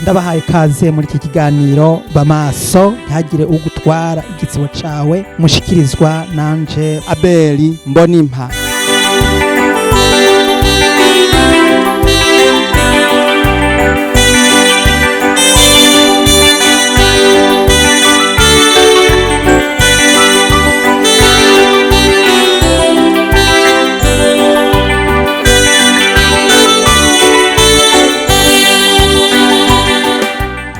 Ndabahaye ikaze muri iki kiganiro Bamaso, ntihagire ugutwara igitsibo cawe, mushikirizwa nanje Abeli Mbonimpa.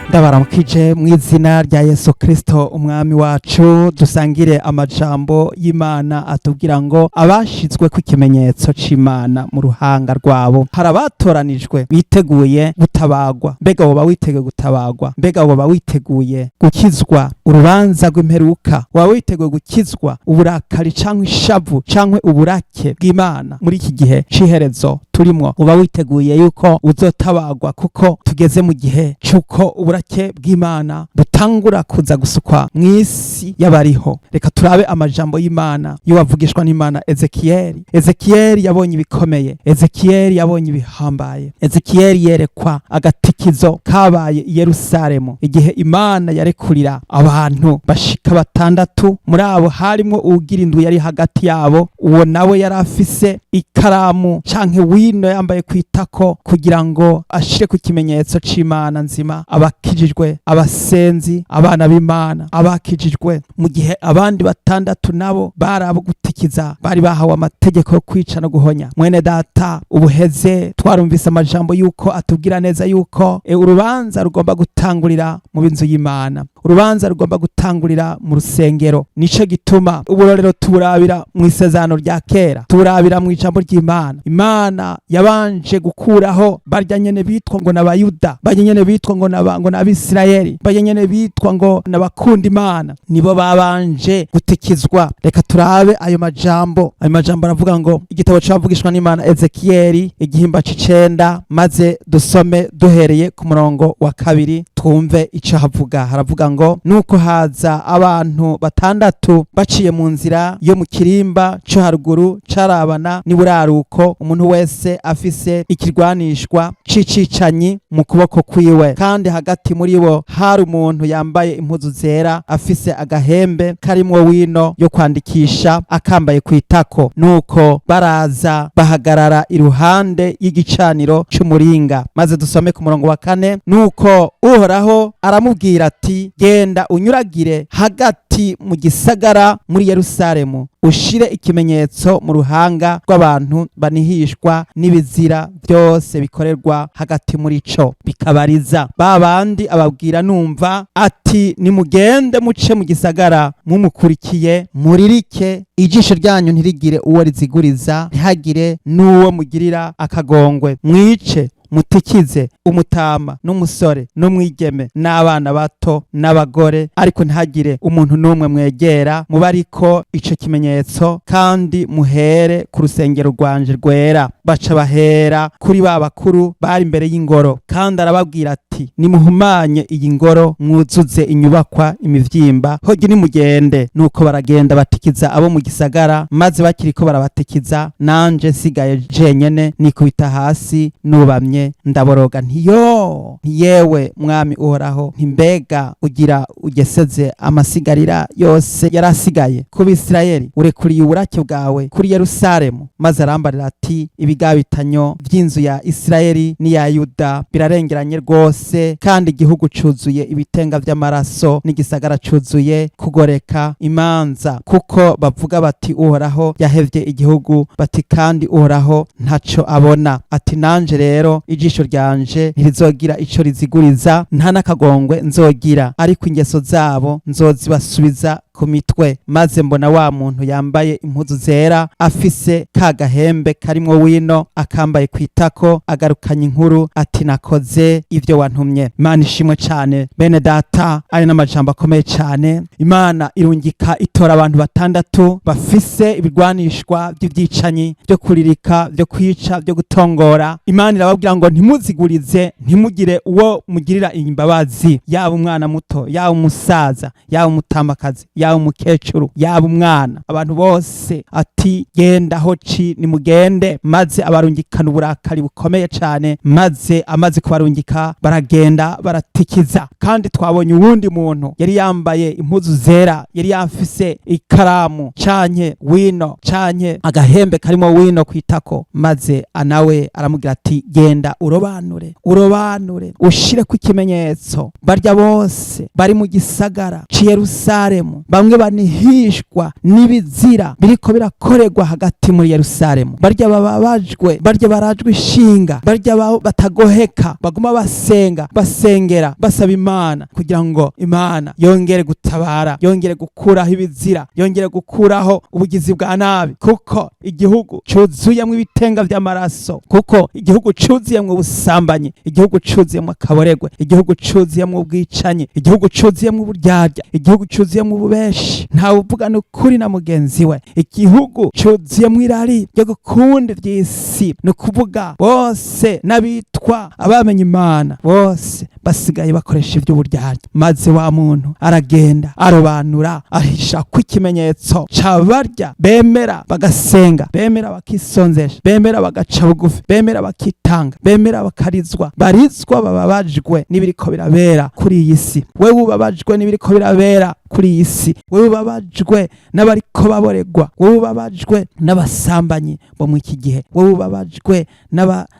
Ndabaramukije mu izina rya Yesu Kristo umwami wacu. Dusangire amajambo y'Imana atubwira ngo abashizwe ku kimenyetso c'Imana mu ruhanga rwabo. Hari abatoranijwe biteguye gutabagwa. Mbega woba witeguye gutabagwa? Mbega woba witeguye gukizwa urubanza rw'imperuka? Woba witeguye gukizwa uburakari canke ishavu canke uburake bw'Imana muri iki gihe c'iherezo turimwo? Uba witeguye yuko uzotabagwa, kuko tugeze mu gihe c'uko uburake bw'Imana butangura kuza gusukwa mw'isi y'abariho. Reka turabe amajambo y'Imana y'uwavugishwa n'Imana Ezekiyeli. Ezekiyeli yabonye ibikomeye, Ezekiyeli yabonye ibihambaye. Ezekiyeli yerekwa agatikizo kabaye i Yerusalemu igihe Imana yarekurira abantu bashika batandatu. Muri abo harimwo uwugira indwi yari hagati yabo. Uwo nawe yari afise ikaramu canke wino yambaye kwitako kugira ngo ashire ku kimenyetso c'Imana nzima abakijijwe, abasenzi, abana b'Imana abakijijwe, mu gihe abandi batandatu nabo bari abo gutikiza, bari bahawe amategeko yo kwica no guhonya. Mwene data, ubuheze twarumvise amajambo yuko atubwira neza yuko urubanza rugomba gutangurira mu b'inzu y'Imana, urubanza rugomba gutangurira mu rusengero. Nico gituma uburorero tuburabira mu isezerano rya kera, tuburabira mu ijambo ry'Imana. Imana yabanje gukuraho barya nyene bitwa ngo n'Abayuda, barya nyene bitwa ngo ngo n'Abisirayeli, barya nyene bitwa ngo n'abakunda Imana, nibo babanje gutikizwa. Reka turabe ayo majambo. Ayo majambo aravuga ngo igitabo c'abavugishwa n'Imana Ezekiyeli, igihimba c'icenda, maze dusome duhereye ku murongo wa 2, twumve ico havuga. Haravuga ngo: nuko haza abantu batandatu baciye mu nzira yo mu kirimba co haruguru carabana n'iburaruko, umuntu wese afise ikirwanishwa c'icicanyi mu kuboko kwiwe, kandi hagati muri bo hari umuntu yambaye impuzu zera, afise agahembe karimwo wino yo kwandikisha, akambaye kwitako. Nuko baraza bahagarara iruhande y'igicaniro c'umuringa. Maze dusome ku murongo wa 4. Nuko Uhoraho aramubwira ati: genda unyuragire hagati mu gisagara muri Yerusalemu, ushire ikimenyetso mu ruhanga rw'abantu banihishwa n'ibizira byose bikorerwa hagati muri co bikabariza. Ba bandi ababwira numva ati: nimugende muce mu gisagara mumukurikiye, muririke, ijisho ryanyu ntirigire uwo riziguriza, ntihagire n'uwo mugirira akagongwe, mwice mutikize umutama n'umusore n'umwigeme n'abana bato n'abagore, ariko ntihagire umuntu n'umwe mwegera, muba ariko ico kimenyetso, kandi muhere ku rusengero rwanje rwera. Baca bahera kuri ba bakuru bari imbere y'ingoro. Kandi arababwira ati: nimuhumanye iyi ngoro, mwuzuze inyubakwa imivyimba, hogi nimugende. Nuko baragenda batikiza abo mu gisagara. Maze bakiriko barabatikiza, nanje nsigaye jenyene, nikubita hasi nubamye, ndaboroga ntiyo ntiyewe mwami Uhoraho, ntimbega ugira ugeseze amasigarira yose yarasigaye ku Bisirayeli? Urekuriye uburake bwawe kuri Yerusalemu? Maze arambarira ati: ibigabitanyo vy'inzu ya Isirayeli n'iya Yuda birarengeranye rwose, kandi igihugu cuzuye ibitenga vy'amaraso, n'igisagara cuzuye kugoreka imanza, kuko bavuga bati: Uhoraho yahevye igihugu, bati kandi Uhoraho ntaco abona. Ati: nanje rero ijisho ryanje ntirizogira ico riziguriza, nta n'akagongwe nzogira, ariko ingeso zabo nzozibasubiza ku mitwe. Maze mbona wa muntu yambaye impuzu zera, afise ka gahembe karimwo wino, akambaye kwitako, agarukanye inkuru ati: nakoze ivyo wantumye. Imana ishimwe cane. Bene data, aya n'amajambo akomeye cane. Imana irungika itora abantu batandatu bafise ibirwanishwa by'ivyicanyi, byo kuririka, byo kwica, byo gutongora. Imana irababwira ngo ntimuzigurize, ntimugire uwo mugirira imbabazi, yaba umwana muto, yaba umusaza, yaba umutamakazi, yaba Yaba umukecuru, yaba umwana, abantu bose, ati genda hoci, nimugende. Maze abarungikana uburakari bukomeye cane, maze amaze kubarungika baragenda baratikiza. Kandi twabonye uwundi muntu yari yambaye impuzu zera, yari yafise ikaramu canke wino canke agahembe karimo wino kwitako, maze anawe aramubwira ati genda urobanure, urobanure, ushire ku ikimenyetso barya bose bari mu gisagara c'i Yerusalemu, bamwe banihishwa n'ibizira biriko birakorerwa hagati muri Yerusalemu, barya bababajwe, barya barajwe ishinga, barya batagoheka, baguma basenga, basengera, basaba Imana kugira ngo Imana yongere gutabara, yongere gukuraho ibizira, yongere gukuraho ubugizi bwa nabi, kuko igihugu cuzuyemwo ibitenga vy'amaraso, kuko igihugu cuzuyemwo ubusambanyi, igihugu cuzuyemwo akaboregwe, igihugu cuzuyemwo ubwicanyi, igihugu cuzuyemwo uburyarya, igihugu cuzuyemwo ububeshi, ntawe uvugana ukuri na mugenzi we, igihugu cuzuyemwo irari ryo gukunda ivy'isi. Ni ukuvuga bose n'abitwa abamenye Imana bose basigaye bakoresha ivy'uburyarya. Maze wa muntu aragenda arobanura, ahisha ko ikimenyetso cabarya bemera bagasenga, bemera bakisonzesha, bemera bagaca bugufi, bemera bakitanga, bemera bakarizwa, barizwa bababajwe n'ibiriko birabera kuri iyi si. Wewe ubabajwe n'ibiriko birabera kuri iyi si, wewe ubabajwe n'abariko baboregwa, wewe ubabajwe n'abasambanyi bo mu iki gihe, wewe ubabajwe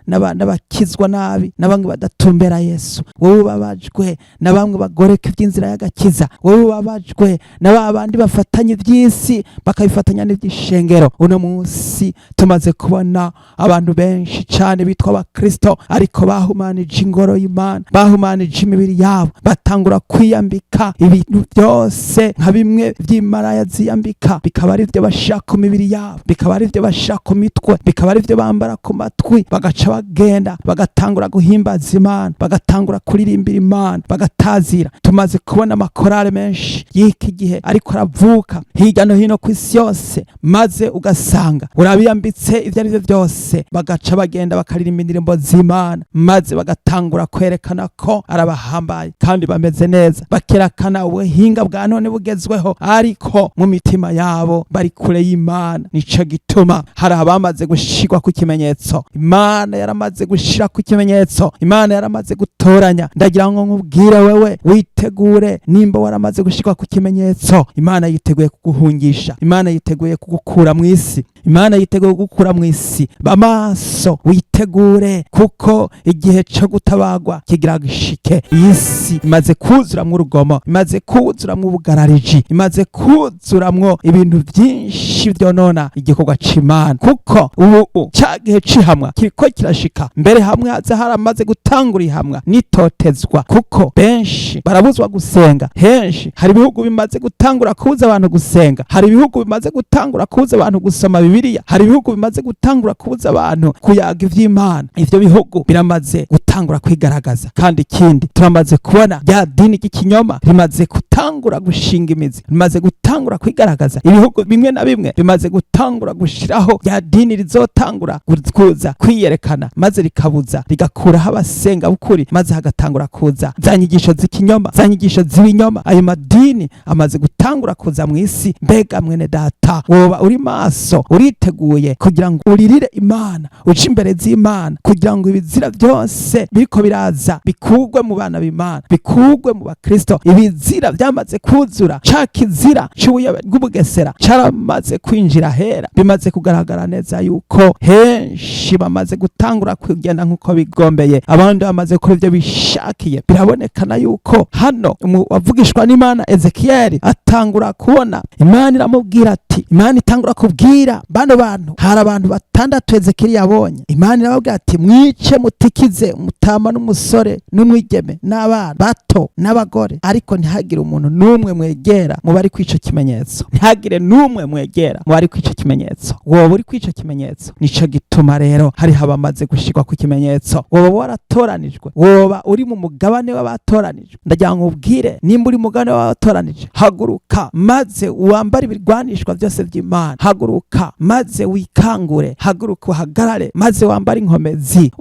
n'abakizwa nabi, na bamwe badatumbera Yesu, wewe ubabajwe na bamwe bagoreka iby'inzira y'agakiza, wewe ubabajwe na ba bandi bafatanya iby'isi bakabifatanya n'iby'ishengero. Uno munsi tumaze kubona abantu benshi cyane bitwa abakristo, ariko bahumanije ingoro y'Imana, bahumanije imibiri yabo, batangura kwiyambika ibintu byose nka bimwe by'imaraya ziyambika, bikaba ari byo bashira ku mibiri yabo, bikaba ari byo bashira ku mitwe, bikaba ari byo bambara ku matwi, bagaca bagenda bagatangura guhimbaza Imana, bagatangura kuririmbira Imana, bagatazira. Tumaze kubona amakorale menshi y'iki gihe ariko aravuka hirya no hino ku isi yose, maze ugasanga urabiyambitse ibyo ari byo byose, bagaca bagenda bakaririmba indirimbo z'Imana, maze bagatangura kwerekana ko arabahambaye kandi bameze neza, bakerekana ubuhinga bwa none bugezweho, ariko mu mitima yabo bari kure y'Imana. Nico gituma hari abamaze gushirwa ku kimenyetso. Imana yaramaze gushira ku kimenyetso, Imana yaramaze gutoranya. Ndagira ngo nkubwire wewe, witegure. Nimba waramaze gushirwa ku kimenyetso, Imana yiteguye kuguhungisha, Imana yiteguye kugukura mu isi, Imana yiteguye kugukura mu isi. Bamaso, witegure, kuko igihe cyo gutabagwa kigira gishike. Iyi si imaze kuzuramwo urugomo, imaze kuzuramwo ubugarariji, imaze kuzuramwo ibintu byinshi vyonona igikorwa c'Imana, kuko ubu ca gihe c'ihamwa kiriko kirashika. Mbere hamwe haza haramaze gutangura ihamwa n'itotezwa, kuko benshi barabuzwa gusenga. Henshi hari ibihugu bimaze gutangura kubuza abantu gusenga, hari ibihugu bimaze gutangura kubuza abantu gusoma Bibiliya, hari ibihugu bimaze gutangura kubuza abantu kuyaga ivy'Imana. Ivyo bihugu biramaze gutangura kwigaragaza. Kandi ikindi, turamaze kubona rya dini ry'ikinyoma rimaze gutangura gushinga imizi, rimaze gutangura kwigaragaza. Ibihugu bimwe na bimwe bimaze gutangura gushiraho rya dini rizotangura kuza kwiyerekana, maze rikabuza, rigakuraho abasenga bukuri, maze hagatangura kuza za nyigisho z'ikinyoma, za nyigisho z'ibinyoma. Ayo madini amaze gutangura kuza mu isi. Mbega mwene data, woba uri maso, uriteguye kugira ngo uririre Imana, uce imbere z'Imana, kugira ngo ibizira byose biriko biraza bikugwe mu bana b'Imana, bikugwe mu bakristo? Ibizira byamaze kuzura, ca kizira c'ubuyobe bw'ubugesera caramaze kwinjira hera. Bimaze kugaragara neza yuko henshi bamaze gutangura kugenda nk'uko bigombeye, abandi bamaze gukora ibyo bishakiye. Birabonekana yuko hano wavugishwa n'Imana Ezekiyeli atangura kubona Imana iramubwira ati, Imana itangura kubwira bano bantu. Hari abantu batandatu Ezekiyeli yabonye. Imana irababwira ati mwice, mutikize umutama n'umusore n'umwigeme n'abana bato n'abagore, ariko ntihagire umuntu n'umwe mwegera mu bari kwica kimenyetso, ntihagire n'umwe mwegera mu bari kwica kimenyetso. Woba uri kwica kimenyetso? Nico gituma rero hariho abamaze gushirwa ku kimenyetso. Woba waratoranijwe? Woba uri mu mugabane w'abatoranijwe? Ndagira ngo ubwire, nimba uri mugabane w'abatoranije, haguruka maze wambare ibirwanishwa. byose by'Imana. Haguruka maze wikangure, haguruka uhagarare maze wambare inkomezi,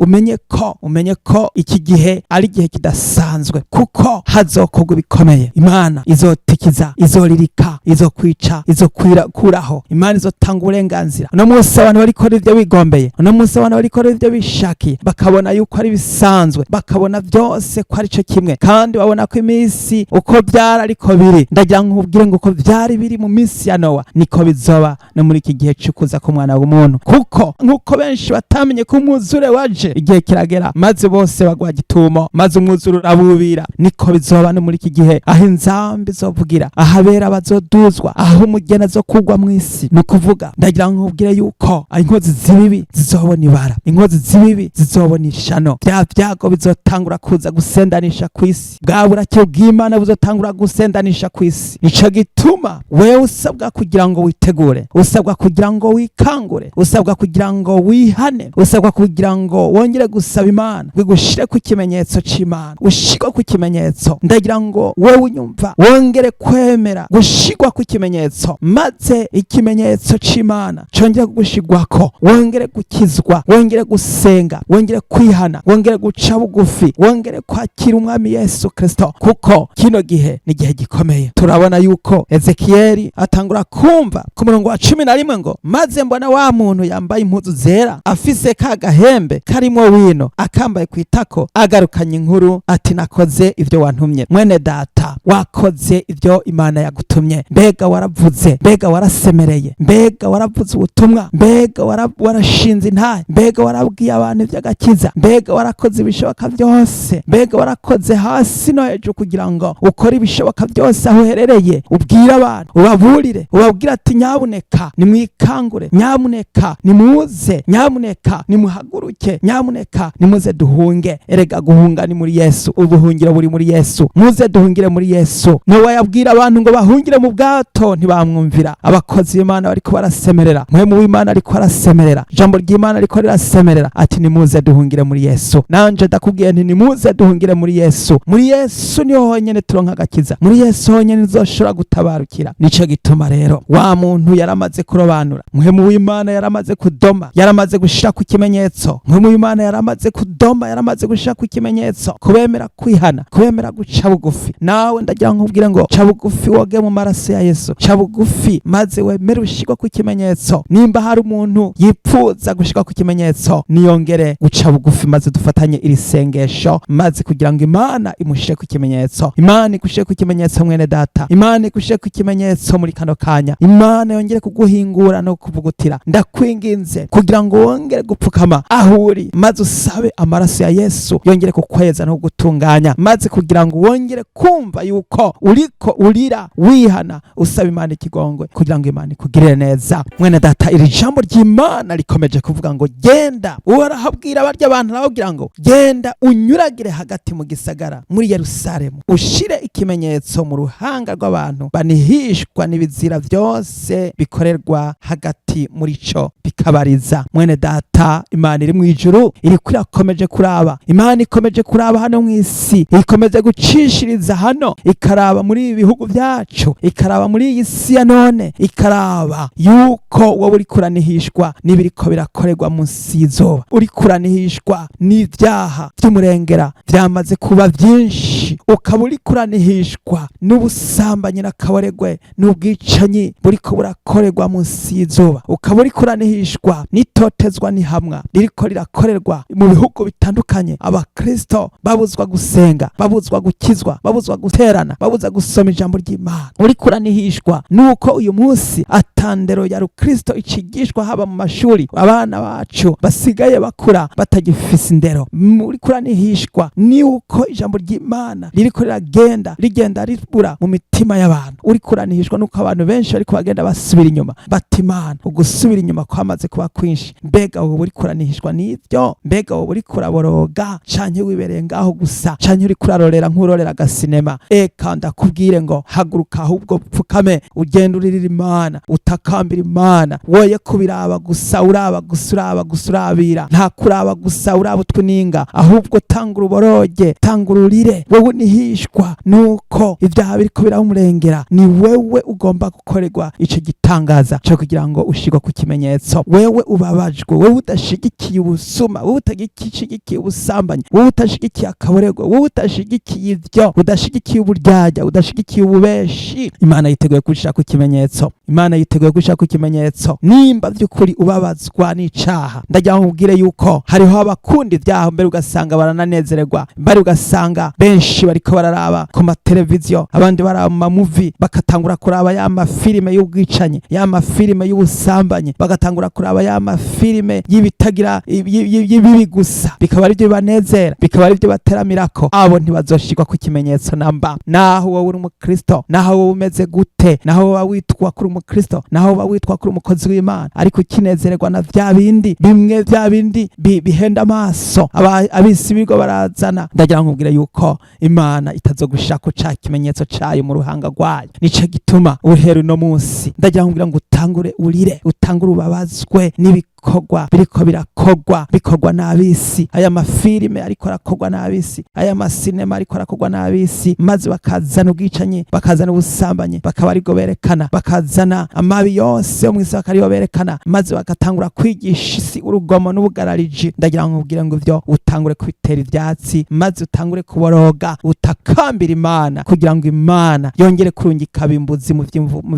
umenye ko iki gihe ari igihe kidasanzwe, kuko hazokorwa ibikomeye. Imana izotikiza, izoririka, izokwica, izokwiraho. Imana izotanga uburenganzira. Uno munsi abantu barikora ivyo bigombeye, uno munsi abantu barikora ivyo bishakiye, bakabona yuko ari bisanzwe, bakabona byose ko ari cyo kimwe, kandi babona ko iminsi uko byari ariko biri. Ndagira ngo nkubwire ngo uko byari biri mu minsi ya Nowa niko bizoba no muri iki gihe c'ukuza k'umwana w'umuntu, kuko nk'uko benshi batamenye ko umwuzure waje, igihe kiragera maze bose bagwa gitumo, maze umwuzure urabubira, niko bizoba no muri iki gihe, aho inzambi izovugira, ahabera bazoduzwa, aho umugeni azokugwa mu isi. Ni ukuvuga, ndagira ngo nkubwire yuko inkozi z'ibibi zizobona ibara, inkozi z'ibibi zizobona ishano. Bya byago bizotangura kuza gusendanisha ku isi, bwa burake bw'Imana buzotangura gusendanisha ku isi. Nico gituma wewe usabwa kugira ngo witegure, usabwa kugira ngo wikangure, usabwa kugira ngo wihane, usabwa kugira ngo wongere gusaba Imana ngo igushire ku kimenyetso c'Imana, ushigwe ku kimenyetso. Ndagira ngo wewe unyumva wongere kwemera gushigwa ku kimenyetso, maze ikimenyetso c'Imana congere kugushigwako, wongere gukizwa, wongere gusenga, wongere kwihana, wongere guca bugufi, wongere kwakira Umwami Yesu Kristo, kuko kino gihe ni igihe gikomeye. Turabona yuko Ezekiyeli atangura kumva ku murongo wa 11 ngo: "Maze mbona wa muntu yambaye impuzu zera, afise ka gahembe karimo wino, akambaye ku itako, agarukanye inkuru ati: 'Nakoze ivyo wantumye.'" Mwene data, wakoze ivyo Imana yagutumye? Mbega waravuze? Mbega warasemereye? Mbega waravuze ubutumwa? Mbega warashinze intahe? Mbega warabwiye abantu ivy'agakiza? Mbega warakoze ibishoboka byose? Mbega warakoze hasi no hejuru kugira ngo ukore ibishoboka byose aho uherereye, ubwire abantu, ubaburire, ubabwire ati: "Nyabuneka nimwikangure, nyamuneka nimuze, nyamuneka nimuhaguruke, nyamuneka nimuze duhunge"? Erega guhunga ni muri Yesu, ubuhungiro buri muri Yesu. Muze duhungire muri Yesu. Nowa yabwira abantu ngo bahungire mu bwato, ntibamwumvira. Abakozi b'Imana bariko barasemerera, Mpwemu w'Imana ariko arasemerera, ijambo ry'Imana ariko rirasemerera ati: "Nimuze duhungire muri Yesu." Nanje ndakubwiye nti: "Nimuze duhungire muri Yesu." Muri Yesu niho honyene turonka agakiza, muri Yesu honyene uzoshobora gutabarukira. Nico gituma rero wa muntu yaramaze kurobanura, Mpwemu w'Imana yaramaze kudoma, yaramaze gushira ku kimenyetso. Mpwemu w'Imana yaramaze kudoma, yaramaze gushira ku kimenyetso kubemera kwihana, kubemera guca bugufi. Nawe ndagira ngo nkubwire ngo ca bugufi, woge mu maraso ya Yesu, ca bugufi maze wemere ushirwa ku kimenyetso. Nimba hari umuntu yipfuza gushirwa ku kimenyetso, niyongere guca bugufi maze dufatanye iri sengesho, maze kugira ngo Imana imushire ku kimenyetso. Imana igushire ku kimenyetso, mwene data. Imana igushire ku kimenyetso muri kano kanya. Imana yongere kuguhingura no kuvugutira. Ndakwinginze kugira ngo wongere gupfukama aho uri, maze usabe amaraso ya Yesu yongere kukweza no kugutunganya, maze kugira ngo wongere kumva yuko uriko urira, wihana, usaba Imana ikigongwe kugira ngo Imana ikugirire neza. Mwene data, iri jambo ry'Imana rikomeje kuvuga ngo: "Genda." Uhorahabwira barya abantu, arababwira ngo: "Genda unyuragire hagati mu gisagara muri Yerusalemu, ushire ikimenyetso mu ruhanga rw'abantu banihishwa n'ibizira byose bikorerwa hagati muri co bikabariza." Mwene data, Imana iri mu ijuru iriko irakomeje kuraba. Imana ikomeje kuraba hano mu isi, ikomeje gucishiriza hano, ikaraba muri ibi bihugu byacu, ikaraba muri iyi si ya none, ikaraba yuko wowe uriko uranihishwa n'ibiriko birakorerwa munsi y'izuba, uriko uranihishwa n'ibyaha by'umurengera byamaze kuba byinshi, ukaba uriko uranihishwa n'ubusambanyi n'akaboregwe n'ubwicanyi buriko burakorerwa munsi y'izuba, ukaba uriko uranihishwa n'itotezwa n'ihamwa ririko rirakorerwa mu bihugu bitandukanye, abakristo babuzwa gusenga, babuzwa gukizwa, babuzwa guterana, babuzwa gusoma ijambo ry'Imana, uriko uranihishwa nuko uyu munsi atandero ya rukristo icigishwa haba mu mashuri, abana bacu basigaye bakura batagifise indero, uriko uranihishwa ni uko ijambo ry'Imana ririko riragenda rigenda ribura mu mitima y'abantu, uriko uranihishwa nuko abantu benshi bariko bagenda basubira inyuma bata Imana, ugusubira inyuma kwamaze kuba kwinshi. Mbega wowe woba uriko uranihishwa n'ivyo? Mbega woba uriko uraboroga, canke wibereye ngaho gusa, canke uriko urarorera nk'urorera agasinema? Eka ndakubwire ngo haguruka, ahubwo pfukame, ugende uririra Imana, utakambira Imana. Woye kubiraba gusa, uraba gusa, uraba gusa, urabira nta kuraba gusa, uraba utwininga, ahubwo tanga uruboroge, tanga ururire. Wowe unihishwa nuko ibyaha biriko birahumurengera, ni wewe ugomba gukorerwa ico gitangaza cyo kugira ngo ushirwe ku kimenyetso. Wewe ubabajwe, wewe udashigikiye ubusuma, wewe utashigikiye ubusambanyi, wewe utashigikiye akaborerwa, wewe utashigikiye ivyo, udashigikiye uburyarya, udashigikiye ububeshi, Imana yiteguye gushira ku kimenyetso. Imana yiteguye gushira ku kimenyetso nimba by'ukuri ubabazwa n'icaha. Ndagira ngo nkubwire yuko hariho abakunda ibyaha, mbere ugasanga barananezererwa, mbere ugasanga benshi bariko bararaba ku mateleviziyo, abandi baraba mu ma movie, bagatangura kuraba ya mafilime y'ubwicanyi, ya mafilime y'ubusambanyi, bagatangura kuraba ya mafilime y'ibitagira y'ibibi gusa, bikaba aribyo bibanezera, bikaba aribyo bateramirako. Abo ntibazoshirwa ku kimenyetso namba. Naho wowe uri umukristo, naho wowe umeze gute, naho wowe witwa kuri umukristo, naho wowe witwa kuri umukozi w'Imana, ariko ukinezererwa na vya bindi bimwe, vya bindi bihenda amaso, abisi bigo barazana, ndagira ngo nkubwire yuko Imana itazogushirako ca kimenyetso cayo mu ruhanga rwayo. Nico gituma uhera uno munsi ndagira ngo nkubwire ngo utangure urire, utangure ubabazwe n'ibikorwa biriko birakorwa, bikorwa n'abisi, aya mafilime ariko arakorwa n'abisi, aya masinema ariko arakorwa n'abisi, maze bakazana ubwicanyi, bakazana ubusambanyi, bakaba aribwo berekana, bakazana amabi yose yo mw'isi bakariyo berekana, maze bagatangura kwigisha isi urugomo n'ubugarariji. Ndagira ngo nkubwire ngo ivyo utangure kubitera ivyatsi, maze utangure kuboroga, utakambira Imana kugira ngo Imana yongere kurungika abimbuzi mu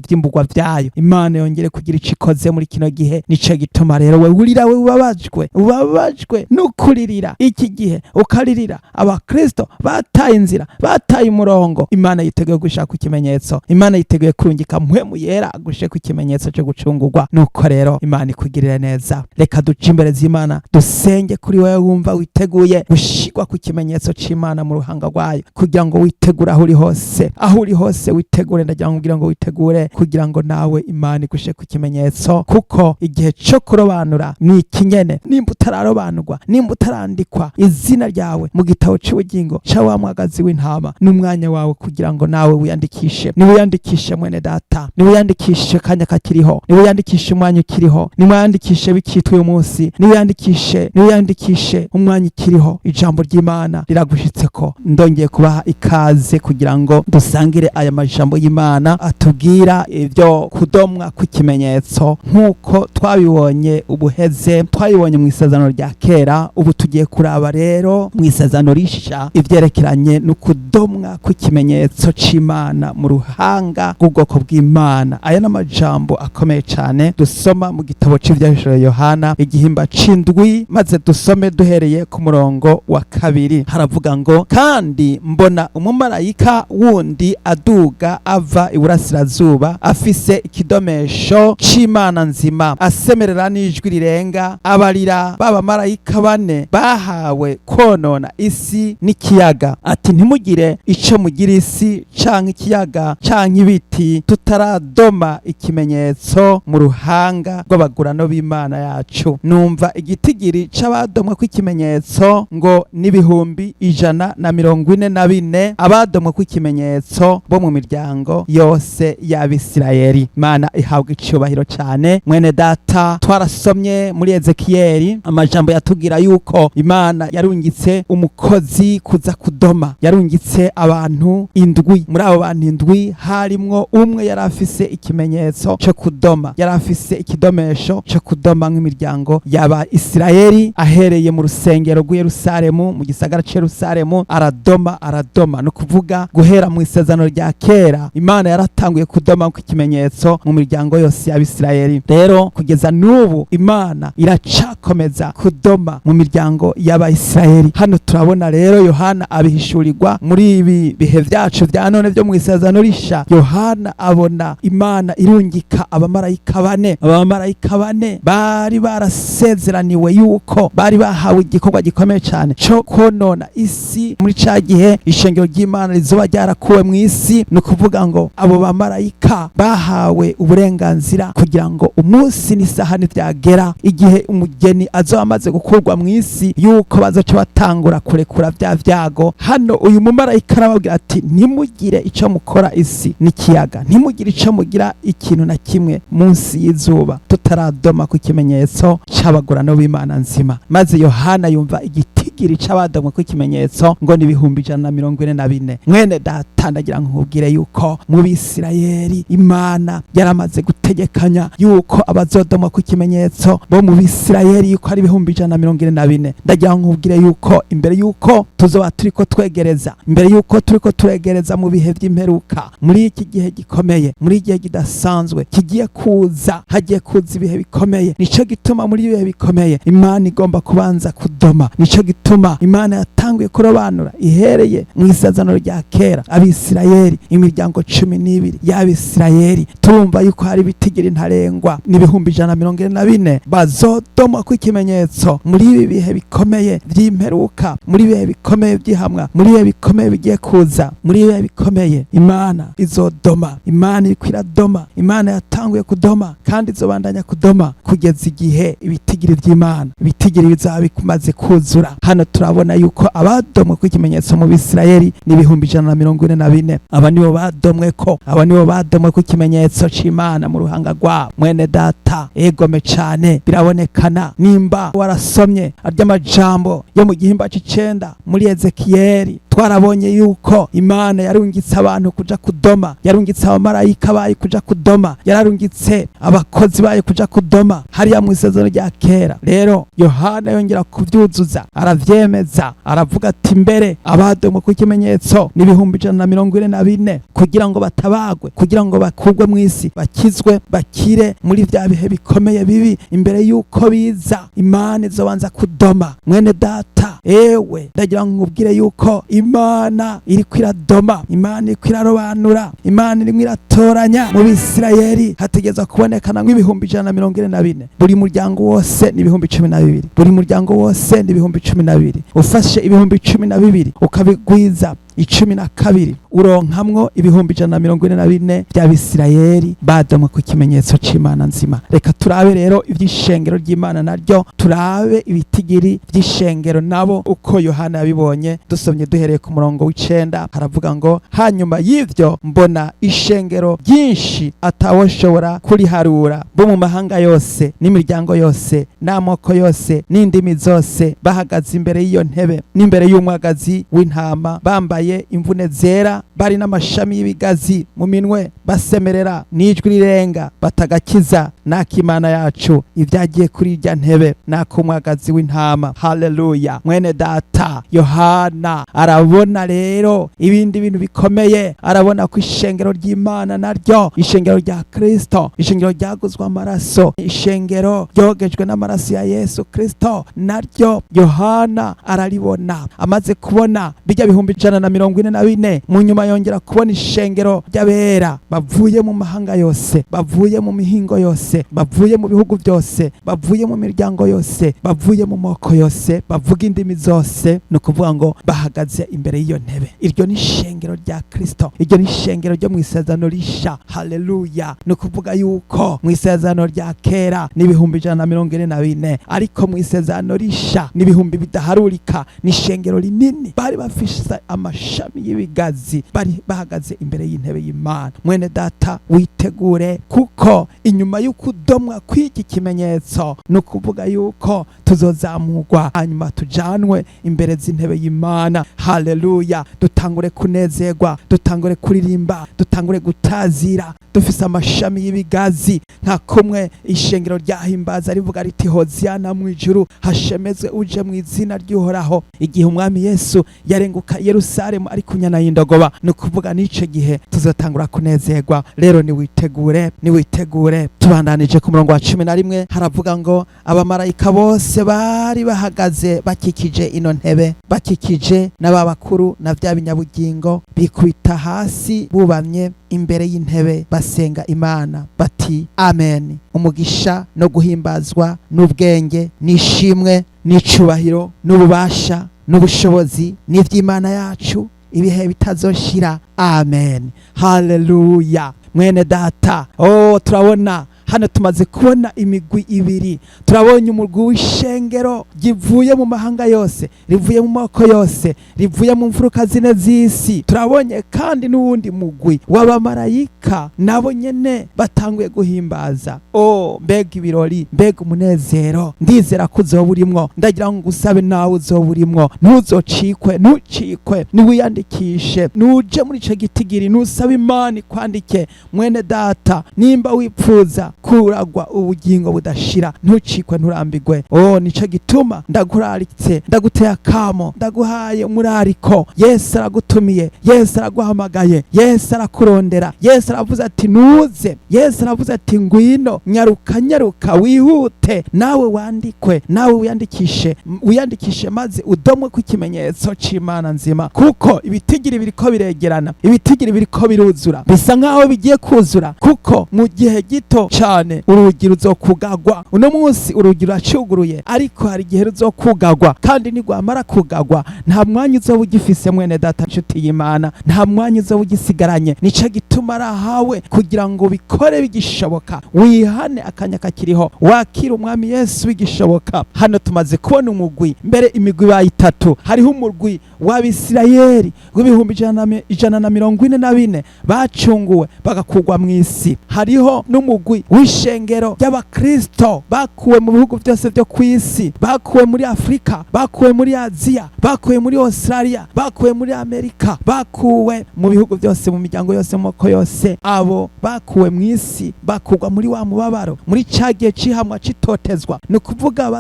vyimburwa vyayo, Imana yongere kugira ico ikoze muri kino gihe. Nico gituma rero we urira, we ubabajwe, ubabajwe n'ukuririra iki gihe, ukaririra abakristo bataye inzira, bataye umurongo. Imana yiteguye gushaka ikimenyetso, Imana yiteguye kurungika Mpwemu Yera agushire ikimenyetso cyo gucungurwa. Nuko rero Imana ikugirire neza. Reka duce imbere z'Imana, dusenge kuri wewe wumva witeguye gushirwa ku kimenyetso c'Imana mu ruhanga rwayo, kugira ngo witegure aho uri hose, aho uri hose witegure. Ndagira ngo kugira ngo witegure, kugira ngo nawe Imana igushe ku kimenyetso, kuko igihe cyo kurobanura ni ikinyene. Nimba utararobanurwa, nimba utarandikwa izina ryawe mu gitabo c'ubugingo ca wa mwagazi w'intama, n'umwanya wawe kugira ngo nawe wiyandikishe. Niwiyandikishe mwene data, niwiyandikishe kanya kakiriho, niwiyandikishe umwanya ukiriho, niwiyandikishe bikitwa uyu munsi, niwiyandikishe, niwiyandikishe umwanya ukiriho. Ijambo ry'Imana riragushitseko. Ndongeye kubaha ikaze kugira ngo dusangire aya majambo y'Imana atubwira ibyo kudomwa kw'ikimenyetso, nk'uko twabibonye ubuheze, twabibonye mu Isezerano rya Kera. Ubu tugiye kuraba rero mu Isezerano Risha ivyerekeranye no kudomwa kw'ikimenyetso c'Imana mu ruhanga rw'ubwoko bw'Imana. Aya ni amajambo akomeye cyane dusoma mu gitabo c'Ivyahishuriwe Yohana, igihimba c'indwi, maze dusome duhereye ku murongo wa 2. Haravuga ngo: "Kandi mbona umumarayika wundi aduga ava iburasirazuba, afise ikidomesho c'Imana nzima, asemerera n'ijwi rirenga, abarira ba bamarayika bane bahawe konona isi n'ikiyaga, ati: Ntimugire ico mugira isi canke ikiyaga canke ibiti, tutaradoma ikimenyetso mu ruhanga rw'abagurano b'Imana yacu. Numva igitigiri c'abadomwe kw'ikimenyetso ngo n'144,000, abadomwe kw'ikimenyetso bo mu miryango yose y'Abisirayeli." Imana ihabwa icubahiro cane. Mwene data, twarasomye muri Ezekiyeli amajambo yatubwira yuko Imana yarungitse umukozi kuza kudoma, yarungitse abantu indwi. Muri abo bantu indwi harimwo umwe yari afise ikimenyetso cyo kudoma, yari afise ikidomesho cyo kudoma nk'imiryango y'aba Isirayeli, ahereye mu rusengero rw'i Yerusalemu, mu gisagara c'Yerusalemu, aradoma, aradoma. No kuvuga guhera mu Isezerano rya Kera, Imana yaratanguye kudoma kw'ikimenyetso mu miryango yose y'Abisirayeli. Rero kugeza n'ubu Imana iracakomeza kudoma mu miryango y'Abayisirayeli. Hano turabona rero Yohana abihishurirwa muri ibi bihe vyacu vya none vyo mu Isezerano Risha. Yohana abona Imana irungika abamarayika bane. Abamarayika bane bari barasezeraniwe yuko bari bahawe igikorwa gikomeye cyane cyo konona isi muri ca gihe ishengero ry'Imana rizoba ryarakuwe mu isi. Ni ukuvuga ngo abo bamarayika bahawe uburenganzira kugira ngo Yuko umunsi n'isaha ntivyagera, igihe umugeni azoba amaze gukurwa mu isi, yuko bazoca batangura kurekura vya vyago. Hano uyu mumarayika arababwira ati: "Ntimugire ico mukora isi n'ikiyaga, ntimugire ico mugira ikintu na kimwe munsi y'izuba, tutaradoma ku kimenyetso c'abagurano b'Imana nzima." Maze Yohana yumva igitigiri c'abadomwe ku kimenyetso ngo ni 144,000. Mwene data, ndagira ngo nkubwire yuko mu Bisirayeli Imana yaramaze gutegekanya yuko abazodomwa ku kimenyetso bo mu Bisirayeli yuko ari 144,000. Ndagira ngo nkubwire yuko imbere yuko tuzoba turiko twegereza, imbere yuko turiko turegereza mu bihe vy'imperuka, muri iki gihe gikomeye, muri igihe kidasanzwe kigiye kuza, hagiye kuza ibihe bikomeye. Nico gituma muri ibihe bikomeye Imana igomba kubanza kudoma. Nico gituma Imana yatanguye kurobanura ihereye mu Isezerano rya Kera Abisirayeli, imiryango 12 y'Abisirayeli. Turumva yuko hari ibitigiri ntarengwa n'144,000 bazodomwa ku ikimenyetso muri ibi bihe bikomeye vy'imperuka, muri ibihe bikomeye by'ihamwa, muri ibihe bikomeye bigiye kuza. Muri ibihe bikomeye Imana izodoma. Imana iriko iradoma, Imana yatanguye kudoma kandi izobandanya kudoma kugeza igihe ibitigiri vy'Imana, ibitigiri bizaba bimaze kuzura. Hano turabona yuko abadomwe ku ikimenyetso mu Bisirayeli ni 144,000. Aba nibo badomwe ko, aba nibo badomwe ku ikimenyetso c'Imana mu ruhanga rwabo. Mwene data, egome cane, birabonekana nimba warasomye arya majambo yo mu gihimba c'icenda muri Ezekiyeli. Twarabonye yuko Imana yarungitse abantu kuja kudoma, yarungitse abamarayika bayo kuja kudoma, yararungitse abakozi bayo kuja kudoma hariya mu Isezerano rya Kera. Rero Yohana yongera kuvyuzuza, aravyemeza, aravuga ati: "Mbere abadomwe ku kimenyetso ni 144,000, kugira ngo batabagwe, kugira ngo bakurwe mu isi, bakizwe, bakire muri vya bihe bikomeye bibi." Imbere yuko biza, Imana izobanza kudoma. Mwene data, ewe ndagira ngo nkubwire yuko Imana iriko iradoma, Imana iriko irarobanura, Imana irimo iratoranya. Mu Bisirayeli hategerezwa kubonekana nk'ibihumbi 144,000. Buri muryango wose ni 12,000, buri muryango wose ni 12,000. Ufashe 12,000 ukabigwiza 12, uronkamwo 144,000 by'Abisirayeli badomwe ku kimenyetso c'Imana nzima. Reka turabe rero ivy'ishengero ry'Imana naryo, turabe ibitigiri vy'ishengero nabo uko Yohana yabibonye. Dusomye duhereye ku murongo w'icenda, haravuga ngo: "Hanyuma y'ivyo mbona ishengero ryinshi atawoshobora kuriharura, bo mu mahanga yose n'imiryango yose n'amoko yose n'indimi zose, bahagaze imbere y'iyo ntebe n'imbere y'umwagazi w'intama, bambaye imvune zera, bari n'amashami y'ibigazi mu minwe, basemerera n'ijwi rirenga batagakiza n'ak'Imana yacu ibyagiye kuri irya ntebe n'ak'umwagazi w'intama." Haleluya! Mwene data, Yohana arabona rero ibindi bintu bikomeye. Arabona ko ishengero ry'Imana naryo, ishengero rya Kristo, ishengero ryaguzwe amaraso, ishengero ryogejwe n'amaraso ya Yesu Kristo, naryo Yohana araribona. Amaze kubona bijya 144,000, mu nyuma yongera kubona ishengero ry'abera bavuye mu mahanga yose, bavuye mu mihingo yose, bavuye mu bihugu byose, bavuye mu miryango yose, bavuye mu moko yose, bavuga indimi zose. Ni ukuvuga ngo bahagaze imbere y'iyo ntebe. Iryo ni ishengero rya Kristo, iryo ni ishengero ryo mu Isezerano Risha. Haleluya! Ni ukuvuga yuko mu Isezerano rya Kera ni 144,000, ariko mu Isezerano Risha ni ibihumbi bidaharurika. Ni ishengero rinini, bari bafise amashami y'ibigazi, bari bahagaze imbere y'intebe y'Imana. Mwene data, witegure, kuko inyuma y'ukudomwa kw'iki kimenyetso, ni ukuvuga yuko tuzozamurwa, hanyuma tujanwe imbere z'intebe y'Imana. Haleluya! Dutangure kunezerwa, dutangure kuririmba, dutangure gutazira dufise amashami y'ibigazi, nka kumwe ishengero ryahimbaza rivuga riti: "Hoziyana mu ijuru, hashemezwe uje mu izina ry'Uhoraho," igihe Umwami Yesu yarenguka Yerusalemu ari kunyana y'indogoba. Ni ukuvuga n'ico gihe tuzotangura kunezerwa. Rero niwitegure, niwitegure. Tubandanije ku murongo wa 11, haravuga ngo: "Abamarayika bose bari bahagaze bakikije ino ntebe, bakikije n'ababakuru na vya binyabugingo, bikubita hasi bubamye imbere y'intebe, basenga Imana bati: 'Amen, umugisha no guhimbazwa n'ubwenge n'ishimwe n'icubahiro n'ububasha n'ubushobozi n'ivy'Imana yacu ibihe bitazoshira. Amen.'" Haleluya! Mwene data, oh, turabona Hano tumaze kubona imigwi ibiri. Turabonye umugwi w'ishengero rivuye mu mahanga yose, rivuye mu moko yose, rivuye mu mfuruka zine z'isi. Turabonye kandi n'uwundi mugwi w'abamarayika, nabo nyene batanguye guhimbaza. O, mbega ibirori, mbega umunezero! Ndizera ko uzoba urimwo. Ndagira ngo ngusabe, nawe uzoba urimwo, ntuzocikwe, ntucikwe. Niwiyandikishe, nuje muri ico gitigiri, nusabe Imana ikwandike. Mwene data, nimba wipfuza kuragwa ubugingo budashira, ntucikwe, nturambigwe. Oh, nico gituma ndaguraritse, ndaguteye akamo, ndaguhaye umurariko. Yesu aragutumiye, Yesu araguhamagaye, Yesu arakurondera. Yesu aravuze ati: "Nuze." Yesu aravuze ati: "Ngwino, nyaruka, nyaruka, wihute, nawe wandikwe, nawe wiyandikishe, wiyandikishe maze udomwe ku ikimenyetso c'Imana nzima." Kuko ibitigiri biriko biregerana, ibitigiri biriko biruzura, bisa nkaho bigiye kuzura, kuko mu gihe gito cane urugi ruzokugagwa. Uno munsi urugi ruracuguruye, ariko hari igihe ruzokugagwa, kandi nigwamara kugagwa nta mwanya uzoba ugifise. Mwene data, nshuti y'Imana, nta mwanya uzoba ugisigaranye. Nico gituma arahawe kugira ngo bikore bigishoboka, wihane akanya kakiriho, wakira Umwami Yesu bigishoboka. Hano tumaze kubona umugwi, mbere imigwi ibaye itatu. Hariho umugwi w'Abisirayeli w'ibihumbi 144 bacunguwe bagakugwa mu isi. Hariho n'umugwi w'ishengero ry'Abakristo bakuwe mu bihugu byose byo ku isi, bakuwe muri Afurika, bakuwe muri Aziya, bakuwe muri Australia, bakuwe muri Amerika, bakuwe mu bihugu byose, mu miryango yose, mu moko yose. Abo bakuwe mu isi, bakugwa muri wa mubabaro, muri ca gihe cihamwa citotezwa. Ni ukuvuga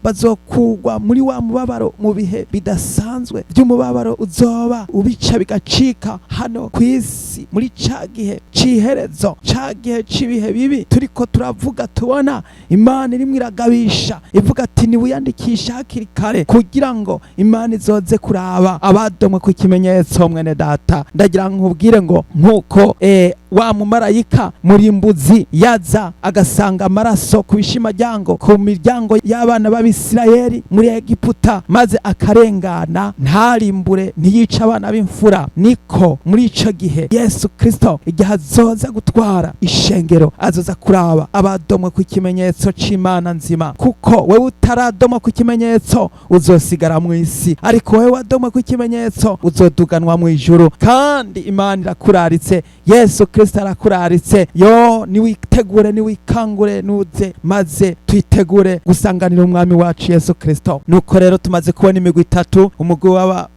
bazokugwa muri wa mubabaro, mu bihe bidasanzwe by'umubabaro uzoba ubica bigacika hano ku isi, muri ca gihe c'iherezo, ca gihe c'ibihe bibi turiko turavuga. Tubona Imana irimwo iragabisha, ivuga ati: "Niwiyandikisha hakiri kare, kugira ngo Imana izoze kuraba abadomwe ku kimenyetso." Mwene data, ndagira nkubwire ngo nk'uko wa mumarayika murimbuzi yaza agasanga amaraso ku bishimajyango, ku miryango y'abana b'Abisirayeli muri Egiputa, maze akarengana, ntarimbure, ntiyice abana b'imfura, niko muri ico gihe Yesu Kristo, igihe azoza gutwara ishengero, azoza kuraba abadomwe ku kimenyetso c'Imana nzima. Kuko wewe utaradomwa ku kimenyetso uzosigara mu isi, ariko wewe wadomwe ku kimenyetso uzoduganwa mu ijuru. Kandi Imana irakuraritse, Yesu Kristo arakuraritse. Yo, niwitegure, niwikangure, nuze maze twitegure gusanganira Umwami wacu Yesu Kristo. Nuko rero tumaze kubona imigwi itatu: umugwi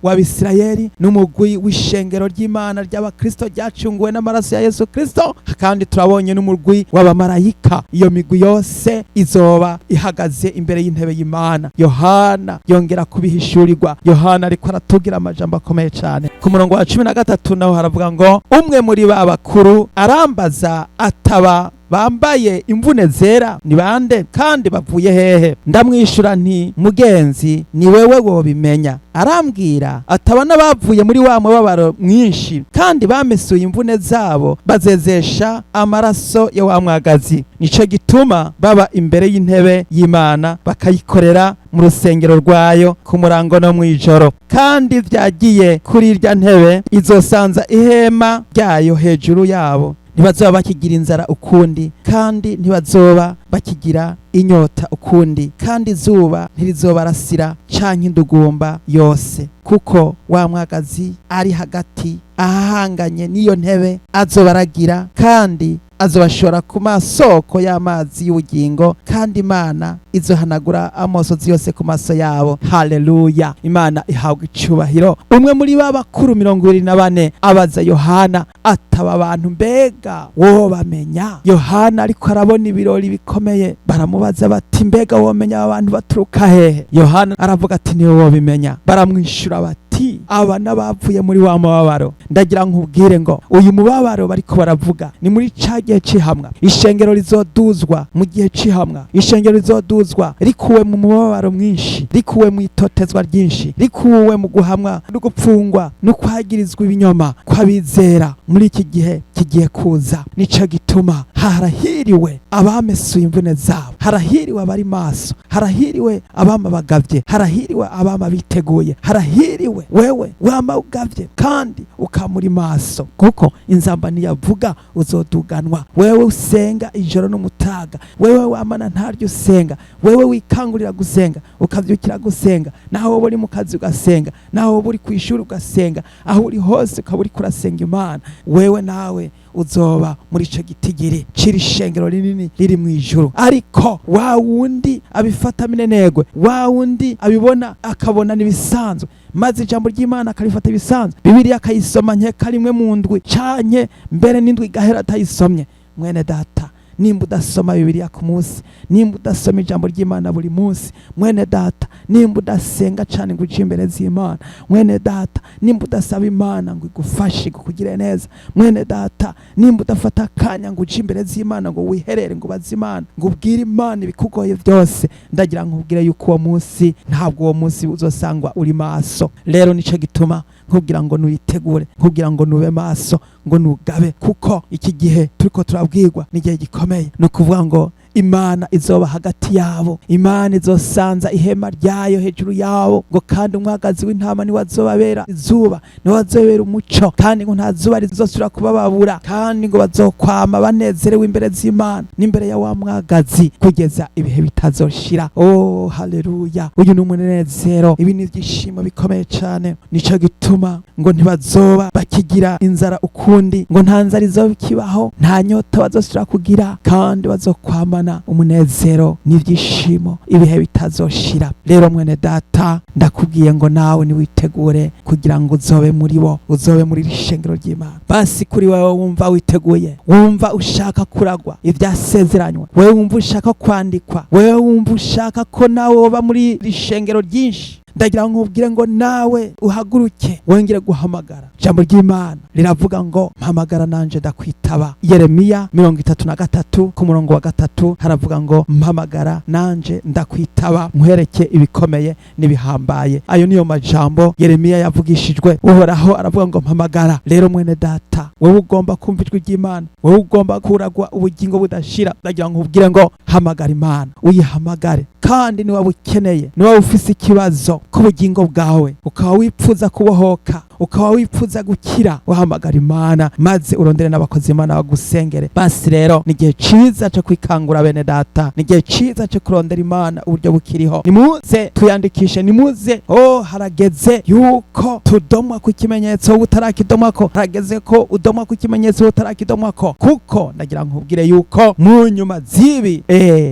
w'Abisirayeli, n'umugwi w'ishengero ry'Imana ry'Abakristo ryacunguwe n'amaraso ya Yesu Kristo, kandi turabonye n'umugwi w'abamarayika. Iyo migwi yose izoba ihagaze imbere y'intebe y'Imana. Yohana yongera kubihishurirwa. Yohana ariko aratubwira amajambo akomeye cyane. Ku murongo wa 13 naho haravuga ngo: "Umwe muri ba bakuru arambaza ataba bambaye imvune zera ni bande, kandi bavuye hehe? Ndamwishura nti: 'Mugenzi, ni wewe wobimenya.' Arambwira ataba n'abavuye muri wa mubabaro mwinshi, kandi bamesuye imvune zabo bazezesha amaraso ya wa mwagazi. Nico gituma baba imbere y'intebe y'Imana, bakayikorera mu rusengero rwayo ku murango no mw'ijoro. Kandi vyagiye kuri irya ntebe izosanza ihema ryayo hejuru yabo. Ntibazoba bakigira inzara ukundi, kandi ntibazoba bakigira inyota ukundi, kandi izuba ntirizobarasira canke indugumba yose, kuko wa mwagazi ari hagati ahahanganye n'iyo ntebe azobaragira, kandi azobashora ku masoko y'amazi y'ubugingo, kandi Imana izohanagura amosozi yose ku maso yabo." Haleluya, Imana ihabwa icubahiro. Umwe muri ba bakuru 24 abaza Yohana ataba abantu mbega wobamenya? Yohana ariko arabona ibirori bikomeye. Baramubaza bati: "Mbega womenya aba bantu baturuka hehe?" Yohana aravuga ati: "Niwe wobimenya." Baramwishura bati: "Aba n'abavuye muri wa mubabaro." Ndagira nkubwire ngo uyu mubabaro bariko baravuga ni muri ca gihe cihamwa. Ishengero rizoduzwa mu gihe cihamwa, ishengero rizoduzwa rikuwe mu mubabaro mwinshi, rikuwe mu itotezwa ryinshi, rikuwe mu guhamwa no gupfungwa no kwagirizwa ibinyoma kw'abizera muri iki gihe. kigiye kuza. Nico gituma harahiriwe abamesuye imvune zabo, harahiriwe abari maso, harahiriwe abama bagavye, harahiriwe abama biteguye, harahiriwe wewe wama ugavye kandi ukamuri maso, kuko inzamba niyavuga uzoduganwa. Wewe usenga ijoro n'umutaga, wewe wamana ntaryo usenga, wewe wikangurira gusenga, ukavyukira gusenga, naho wowe uri mu kazi ugasenga, naho wowe uri kw'ishuri ugasenga, aho uri hose ukaba uriko urasenga Imana, wewe nawe uzoba muri ico gitigiri c'iri shengero rinini riri mu ijuru. Ariko wa wundi abifata minenegwe, wa wundi abibona akabona nibisanzwe, maze ijambo ry'Imana akarifata ibisanzwe, Bibiliya akayisoma nkeka rimwe mu ndwi canke mbere n'indwi igahera atayisomye. Mwene data, nimba udasoma Bibiliya ku munsi, nimba udasoma ijambo ry'Imana buri munsi, mwene data, nimba udasenga cane ngo uje imbere z'Imana, mwene data, nimba udasaba Imana ngo igufashe, ikugire neza, mwene data, nimba udafata akanya ngo uje imbere z'Imana, ngo wiherere, ngo ubaze Imana, ngo ubwire Imana ibikugoye byose, ndagira ngo nkubwire yuko uwo munsi ntabwo uwo munsi uzosangwa uri maso. Rero nico gituma nkubwira ngo nuyitegure, nkubwira ngo nube maso, ngo nugabe, kuko iki gihe turiko turabwirwa ni igihe gikomeye. Ni ukuvuga ngo Imana izoba hagati yabo, Imana izosanza ihema ryayo hejuru yabo, ngo kandi umwagazi w'intama niwe azobabera izuba, niwe azobabera umuco, kandi ngo nta zuba rizosubira kubababura, kandi ngo bazokwama banezerewe imbere z'Imana n'imbere ya wa mwagazi kugeza ibihe bitazoshira. Oh, haleluya! Uyu ni umunezero, ibi ni ibyishimo bikomeye cyane. Nico gituma ngo ntibazoba bakigira inzara ukundi, ngo nta nzara izoba ikibaho, nta nyota bazosubira kugira, kandi bazokwamana umunezero n'ibyishimo ibihe bitazoshira. Rero mwene data, ndakubwiye ngo nawe niwitegure kugira ngo uzobe muri bo, uzobe muri iri shengero ry'Imana. Basi kuri wewe wumva witeguye, wumva ushaka kuragwa ivyasezeranywe, wewe wumva ushaka kwandikwa, wewe wumva ushaka ko nawe woba muri iri shengero ryinshi, ndagira ngo nkubwire ngo nawe uhaguruke wongere guhamagara. Ijambo ry'Imana riravuga ngo mpamagara nanje ndakwitaba. Yeremiya 33 ku murongo wa 3 haravuga ngo mpamagara nanje ndakwitaba, nkwereke ibikomeye n'ibihambaye. Ayo niyo majambo Yeremiya yavugishijwe. Uhoraho aravuga ngo mpamagara. Rero mwene data, wewe ugomba kumva ijwi ry'Imana, wewe ugomba kuragwa ubugingo budashira, ndagira ngo nkubwire ngo hamagara Imana, uyihamagare. Kandi niwaba ukeneye, niwaba ufise ikibazo ku bugingo bwawe, ukaba wipfuza kubohoka, ukaba wipfuza gukira, uhamagara Imana maze urondere n'abakozi Imana bagusengere. Basi rero ni igihe ciza cyo kwikangura, bene data, ni igihe ciza cyo kurondera Imana uburyo bukiriho. Nimuze tuyandikishe, nimuze. Oh, harageze yuko tudomwa ku kimenyetso utarakidomwako, harageze ko udomwa ku kimenyetso utarakidomwako, kuko ndagira nkubwire yuko mu nyuma z'ibi,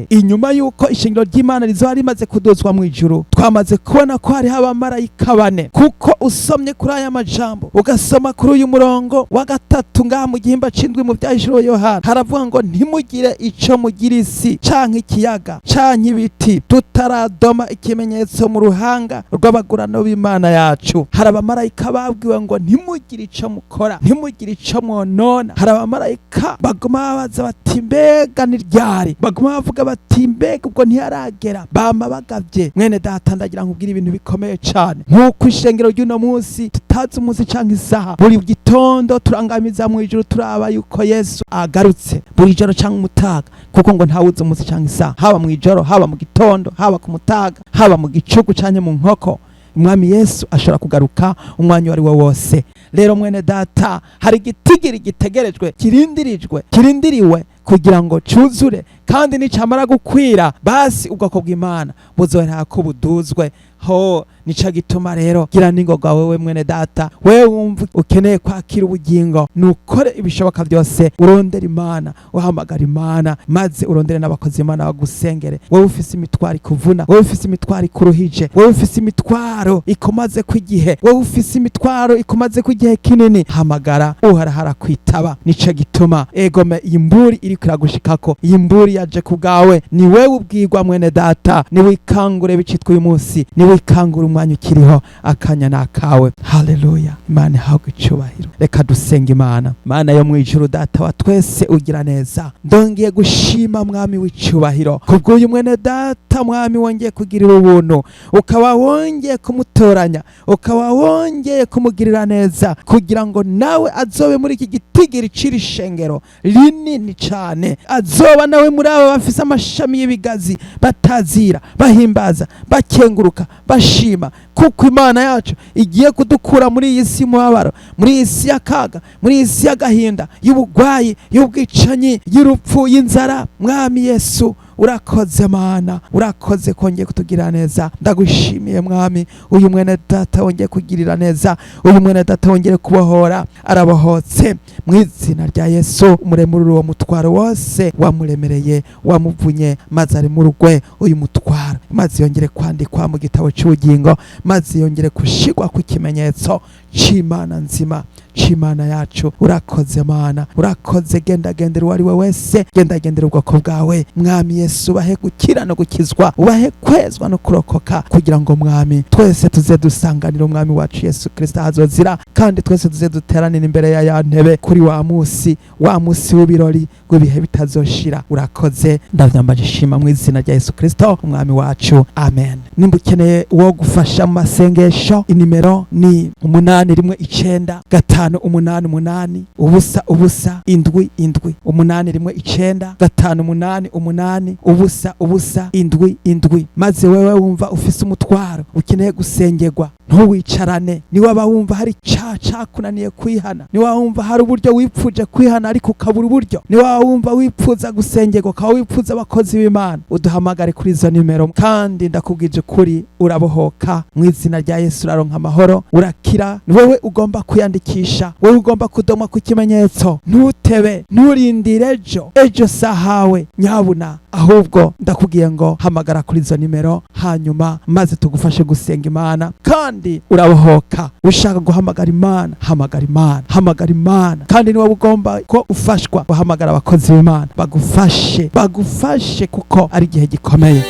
inyuma yuko ishingiro ry'Imana rizoba rimaze kuduzwa mu ijuru, twamaze kubona ko hariho abamarayika bane. Kuko usomye kuri aya majambo, ugasoma kuri uyu murongo wa 3 ngaha mu gihimba c'indwi mu Vyahishuriwe Yohana, haravuga ngo ntimugire ico mugira isi canke ikiyaga canke ibiti tutaradoma ikimenyetso mu ruhanga rw'abagurano b'Imana yacu. Hari abamarayika babwiwe ngo ntimugire ico mukora, ntimugire ico mwonona. Hari abamarayika baguma babaza bati mbega ni ryari, baguma bavuga bati mbega ubwo ntiyaragera, bama bagavye. Mwene data, ndagira nkubwire ibintu bikomeye cane. Nk'uko ishengero ry'uno munsi tutazi umunsi canke isaha, buri gitondo turangamiza mu ijuru turaba yuko Yesu agarutse, buri joro canke umutaga, kuko ngo ntawuzi umunsi canke isaha, haba mu ijoro, haba mu gitondo, haba ku mutaga, haba mu gicuku canke mu nkoko, Umwami Yesu ashobora kugaruka umwanya uwo ari wo wose. Rero mwene data, hari igitigiri gitegerejwe, kirindirijwe, kirindiriwe kugira ngo cuzure, kandi nicamara gukwira, basi ubwoko bw'Imana buzohera ko buduzwe ho. Nico gituma rero gira n'ingoga wewe mwene data, wewe wumva ukeneye kwakira ubugingo, nukore ibishoboka byose urondere Imana, uhamagara Imana, maze urondere n'abakozi Imana bagusengere. Wewe ufise imitwaro ikuvuna, wewe ufise imitwaro ikuruhije, wewe ufise imitwaro ikumaze kw'igihe, wewe ufise imitwaro ikumaze kw'igihe kinini, hamagara, Uhoraho kwitaba. Nico gituma egome iyi mburi iriko iragushikako, iyi mburi yaje ku bwawe, ni wewe ubwirwa. Mwene data, niwikangure bicitwa uyu munsi, niwikangure. Umwanya ukiriho, akanya ni akawe. Haleluya, Imana ihabwe icubahiro. Reka dusenga Imana. Mana yo mu ijuru, Data wa twese ugira neza, ndongeye gushima, Mwami w'icubahiro, kubw'uyu mwene data, Mwami, wongeye kugirira ubuntu, ukaba wongeye kumutoranya, ukaba wongeye kumugirira neza, kugira ngo nawe azobe muri iki gitigiri c'iri shengero rinini cane, azoba nawe muri aba bafise amashami y'ibigazi, batazira, bahimbaza, bakenguruka, bashima, kuko Imana yacu igiye kudukura muri iyi si y'umubabaro, muri iyi si y'akaga, muri iyi si y'agahinda, y'ubugwayi, y'ubwicanyi, y'urupfu, y'inzara. Mwami Yesu, urakoze. Mana, urakoze kongeye kutugirira neza. Ndagushimiye, Mwami, uyu mwene data wongeye kugirira neza, uyu mwene data wongeye kubohora. Arabohotse mu izina rya Yesu. Umuremurure uwo mutwaro wose wamuremereye, wamuvunye, maze aremurugwe uyu mutwaro, maze yongere kwandikwa mu gitabo cy'ubugingo, maze yongere gushigwa ku kimenyetso c'Imana nzima, c'Imana yacu. Urakoze, Mana, urakoze. Genda gendera uwo ari we wese, genda gendera ubwoko bwawe, Mwami Yesu. Ubahe gukira no gukizwa, ubahe kwezwa no kurokoka, kugira ngo, Mwami, twese tuze dusanganira Umwami wacu Yesu Kristo ahazozira, kandi twese tuze duteranira imbere ya ntebe kuri wa musi, wa musi w'ibirori w'ibihe bitazoshira. Urakoze, ndavyambaje ishima mu izina rya Yesu Kristo Umwami wacu, amen. Nimba ukeneye uwo gufasha mu masengesho, inimero ni 819 588 0 0 7 7, 819 588 0 0 7 7. Maze wewe wumva ufise umutwaro, ukeneye gusengerwa, ntuwicarane. Niwaba wumva hari icaha cakunaniye kwihana, niwaba wumva hari uburyo wipfuje kwihana ariko ukabura uburyo, niwaba wumva wipfuza gusengerwa, ukaba wipfuza abakozi b'Imana, uduhamagare kuri izo nimero. Kandi ndakubwije ukuri, urabohoka mu izina rya Yesu, uraronka amahoro, urakira. Ni wowe ugomba kwiyandikisha, wowe ugomba kudomwa ku kimenyetso. Ntutebe, nturindire ejo, ejo sahawe nyabuna. Ahubwo ndakubwiye ngo hamagara kuri izo nimero, hanyuma maze tugufashe gusenga Imana, kandi urabohoka. Ushaka guhamagara Imana, hamagara Imana, hamagara Imana. Kandi niba ugomba ko ufashwa, guhamagara abakozi b'Imana bagufashe, bagufashe, kuko ari igihe gikomeye.